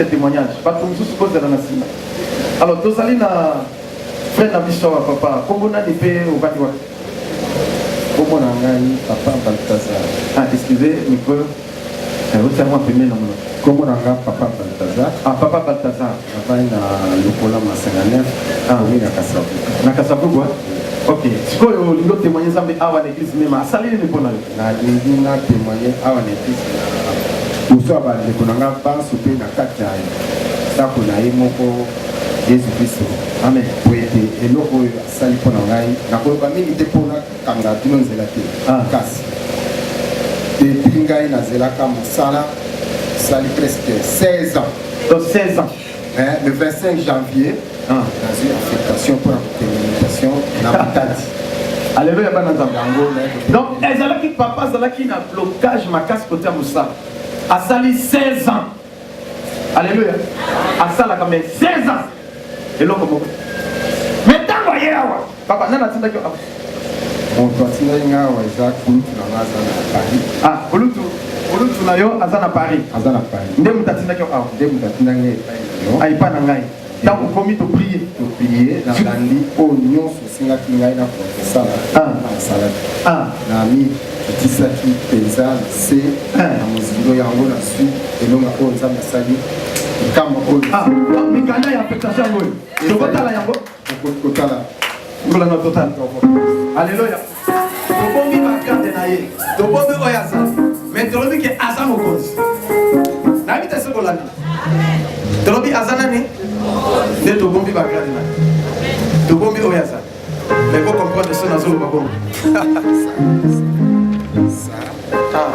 quelques témoignages. Bato mosusu kozala na nsima. Alors tozali na frère na biso awa, papa. Kombo nani mpe ovandi wapi? Kombo na ngai Papa Baltazar. Ah, excusez, micro. Otia mwa pembeni na monoko. Kombo na nga Papa Baltazar. Ah, Papa Baltazar. Navandi na Lokola Masanga 9, Ah. commune ya Kasavubu. Na Kasavubu, hein? Ok. Sikoyo olingi otémoigne Nzambe awa na église Mema. Asali nini mpo na yo? Nalingi na témoigne awa na église na boso ya bandeko na nga banso mpe na kati ya ndako na ye moko Yesu Kristo. Amen. Po ete eloko oyo asali mpo na ngai, nakoloba mingi te mpo nakanga bino nzela te. Kasi depuis ngai nazelaka mosala, osali presque 16 ans. Donc 16 ans. Mais le 25 janvier, nazwi affectation mpona kokende mutation na Matadi. Alléluia bana Nzambe. Yango naye Donc ezalaki papa azalaki na blocage makasi kote ya mosala. Asali 16 ans. Alléluia. Asalaka mais 16 ans. Eloko moko. Mais ntango aye awa, papa nani atindaki yo awa? Moto atindaki ngai awa eza kulutu na ngai, aza na Paris. Ah, kulutu na yo aza na Paris. Aza na Paris. Nde moto atindaki yo awa. Nde moto atindaki ngai epai na yo. Ah, epai na ngai. Ntango okomi toprier. Toprier, nalandi oyo nyonso osengaki ngai na kosala. Nasalaki. Na mikitisaki mpenza na se na mozindo yango, nazwi elonga oyo Nzambe asali likambo oyo. Ah, donc mikanda ya affectation yango oyo. Tokotala yango. Okoki kotala. Ngolanga totala. Alléluia. Tobombi bagrade na ye, tobombi oyo azali, mais tolobi ke aza mokonzi. Nayebi te soki olandi. Tolobi aza nani? Nde tobombi bagrade na ye, tobombi oyo azali. Mais bo comprendre so nazoloba bongo. Ah.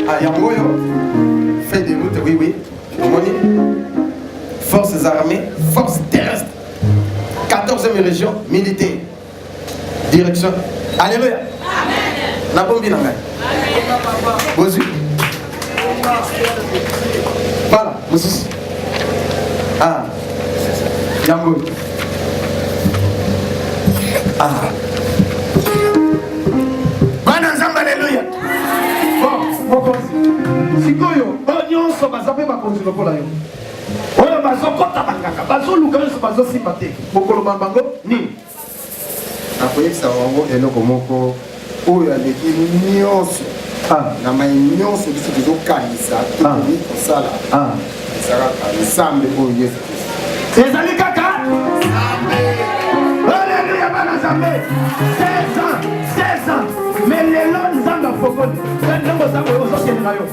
Ah, yango oyo fait de route, oui oui. Omoni forces armées, forces terrestres, 14e région militaire, direction. Alléluia. Nabombi na ngai bozwi. Voilà mosusu. Ah, yango oyo. Ah, bana Nzambe, alleluya. Bon, mokonzi, sikoyo oyo nyonso baza mpe bakonzi lokola yo, oyo bazokɔta banganga, bazoluka nyonso, bazosimba te, bokoloba bango nini? Nakoyebisa bango eloko moko oyo aleki nyonso na mai nyonso biso tozokanisa tokoki kosala, eza kaka Nzambe oyo Yesu Kristo. Ezali kaka. Alleluya bana Nzambe. 16 ans, 16 ans, mais lelo Nzambe afongoli ndenge oza boye, ozokende na yo.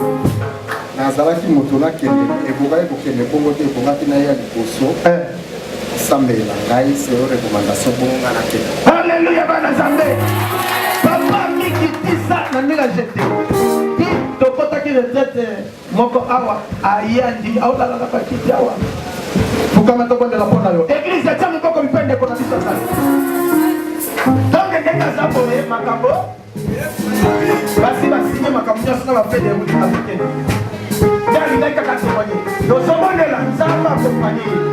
Nazalaki moto nakende, ekokaki kokende bongo te, ekokaki na ye ya liboso osambela ngai selo recommandation, bongo ngai nakende. Alleluya bana Nzambe. Papa mikitisa na ndenge ajete ti tokɔtaki retraite moko awa, aye andimi, aolalaka bakiti awa. Fukama, tobondela mpo na yo. Église atia miboko bipai ndeko na biso asali. Donc ndenge aza boye, makambo basi basinye, makambo nyonso na bafeuille de route, azokende. Nde alingaki kaka témoigner. Tozobondela, Nzambe accompagne ye.